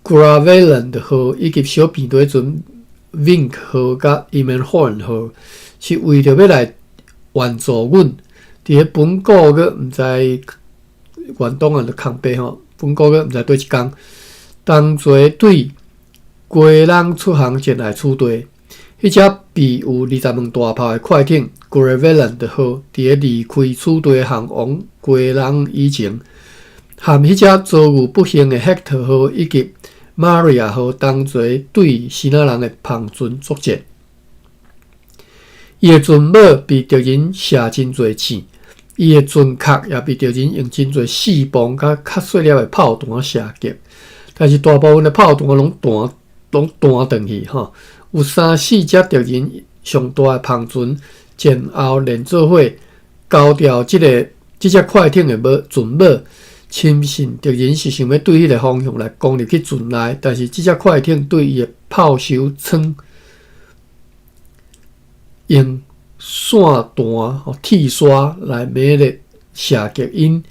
Graveland 號以及小平底船 Vink 號佮 Immenhorn 號，是為著欲來援助阮。佇咧本個月毋知原檔案就空白吼，本個月毋知佗一工，同齊對基隆出航前來此地。彼隻備有20門大炮的快艇 Graveland 號，佇咧離開此地航往基隆以前，和彼隻遭遇不幸的 Hector 號以及 Maria 號同齊對支那人的帆船作戰。伊的船帽被敵人射真濟箭，伊的船殼也被敵人用真濟細磅佮較細粒的炮彈射擊，但是大部分的炮彈攏彈轉去吼。有三四隻敵人上大的帆船前後連做伙交掉這隻快艇的帽船帽，深信敵人是想欲對彼个方向來攻入去船內，但是這隻快艇對伊的炮手艙用線彈、鐵刷來猛烈射擊𪜶，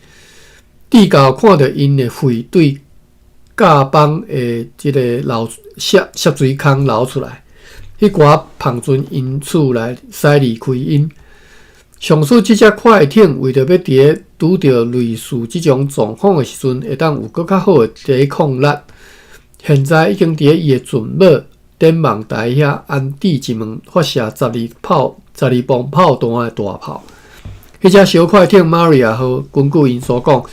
直到看著𪜶的血對甲板的這个流泄水孔流出來，彼寡帆船因此來使離開𪜶。上述這隻快艇為著欲佇咧拄著類似這種狀況的時陣，會當有閣較好的抵抗力。現在已經佇咧伊的船帽展望台遐安置一門發射12磅炮彈的大炮。彼隻小快艇 Maria 號，根據𪜶所講，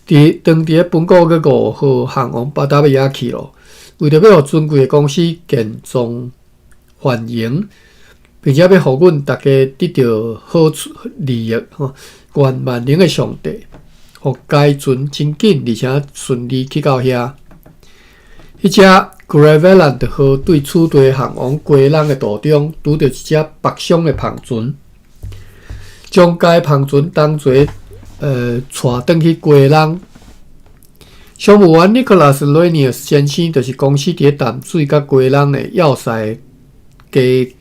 佇當佇咧本個月5號航往巴達維亞去咯。為著欲予尊貴的公司健壯繁榮，並且欲予阮逐家得著好處利益，吼，願萬能的上帝，予該船真緊而且順利去到遐。彼隻 Graveland 號對此地航往基隆的途中，拄著一隻北上的帆船，將該帆船同齊帶轉去基隆。商務員 Nicholas Rainier 先生，就是公司佇咧淡水佮基隆的要塞加街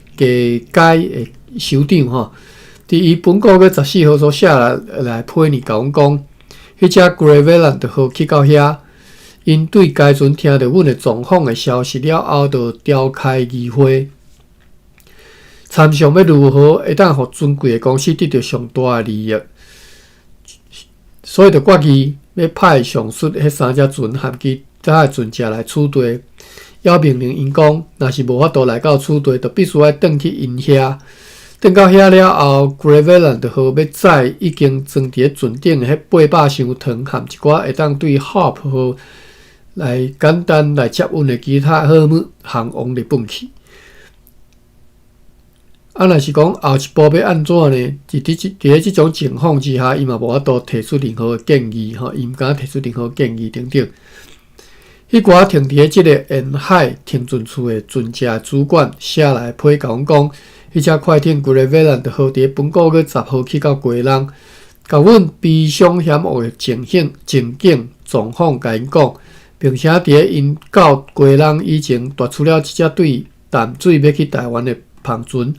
的首長吼。佇伊本個月14號所寫來批呢，共阮講，彼隻 Graveland 號去到遐，𪜶對該船聽著阮的狀況的消息了後，就召開議會，參詳欲如何會當予尊貴的公司得著上大的利益，所以就決議欲派上述彼三隻船和其他的船隻來此地，猶命令𪜶講，若是無法度來到此地，就必須愛轉去𪜶遐。轉到遐了後，Graveland 號欲載已經裝佇咧船頂的彼800箱糖和一寡會當對 Harp 號來簡單來接運的其他貨物，航往日本去。啊，若是講後一步欲按怎呢？佇咧這種情況之下，伊嘛無法度提出任何的建議，吼，伊毋敢提出任何建議等等。彼寡停佇咧這个沿海停船處的船隻主管寫來批共阮講，彼隻快艇 Graveland 號佇咧本個月10號去到基隆，共阮悲傷險惡的情景狀況共𪜶講，並且佇咧𪜶到基隆以前，奪取了這隻對淡水欲去台灣的帆船。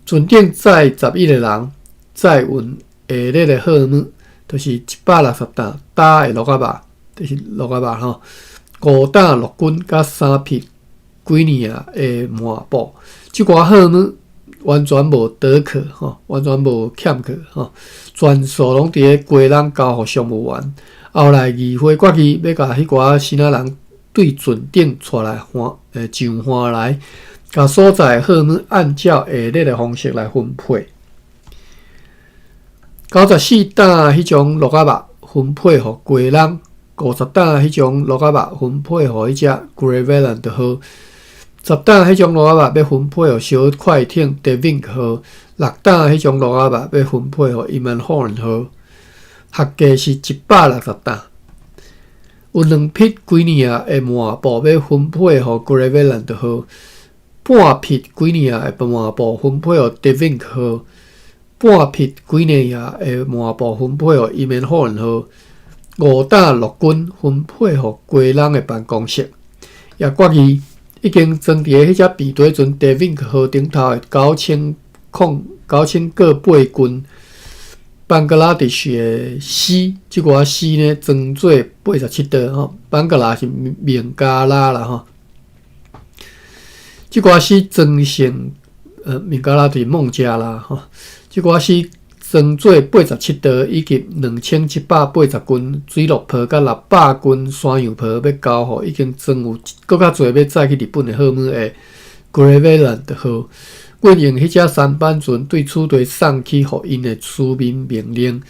船頂載11個人，載運下列的貨物，就是160擔焦的鹿仔肉，就是鹿仔肉吼。5擔陸軍佮3匹幾內亞的麻布。這寡貨物完全無倒扣吼，完全無欠缺吼，全數攏佇咧基隆交予商務員。後來議會決議欲共彼寡支那人對船頂帶來岸，上岸來，共所載貨物按照下列的方式來分配。94擔彼種鹿仔肉分配予基隆，50擔彼種鹿仔肉分配予彼隻 Graveland 號，10擔彼種鹿仔肉欲分配予小快艇 De Vinck 號，6擔彼種鹿仔肉欲分配予 Immenhorn 號，合計是160擔。有2匹幾內亞的麻布欲分配予 Graveland 號，半匹幾內亞的麻布分配予 De Vinck 號。半匹幾內亞的麻布分配予 Immenhorn 號，5擔陸軍分配予基隆的辦公室，也決議已經裝佇彼隻避底船 De Vinck 號頂頭的九千個八斤班格拉迪什的絲，這寡絲呢裝做87刀吼，班格拉是孟加拉啦吼，這寡絲裝成孟加拉是孟加拉吼。這寡絲裝做87刀，以及2780斤水鹿皮佮600斤山羊皮，欲交予已經裝有閣較濟欲載去日本的貨物的 Graveland 號。阮用彼隻舢板船對此地送去予𪜶的書面命令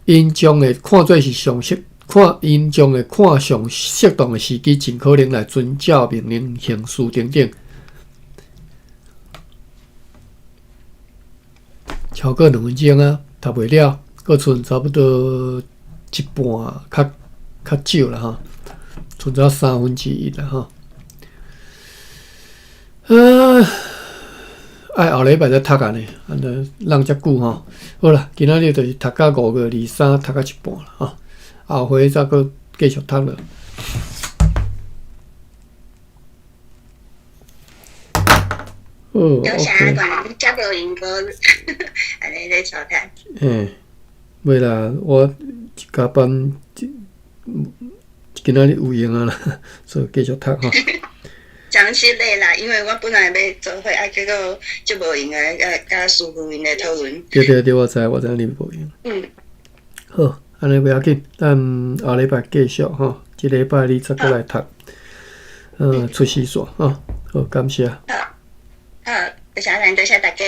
，𪜶將會看做是上適看，𪜶將會看上適當的時機，盡可能來遵照命令行事等等。超過2分鐘啊，讀袂了，閣剩差不多一半較較少啦吼，剩才1/3啦吼。愛後禮拜才讀啊呢，按呢攏遮久吼。好啦，今仔日就是讀到5月23，讀到一半啦吼。後回再閣繼續讀落。多謝阿冠，遮無閒閣按呢咧操讀。嘿，袂啦，我加班，今仔日有閒啊啦，所以繼續讀吼。真實的啦，因為我本來欲做伙，啊，結果就無閒啊，佮師傅𪜶咧討論。對對對，我知，我知你無閒。好，按呢袂要緊，咱後禮拜繼續吼。這禮拜你再閣來讀，出師線吼。好，感謝。好，好，多謝咱，多謝大家。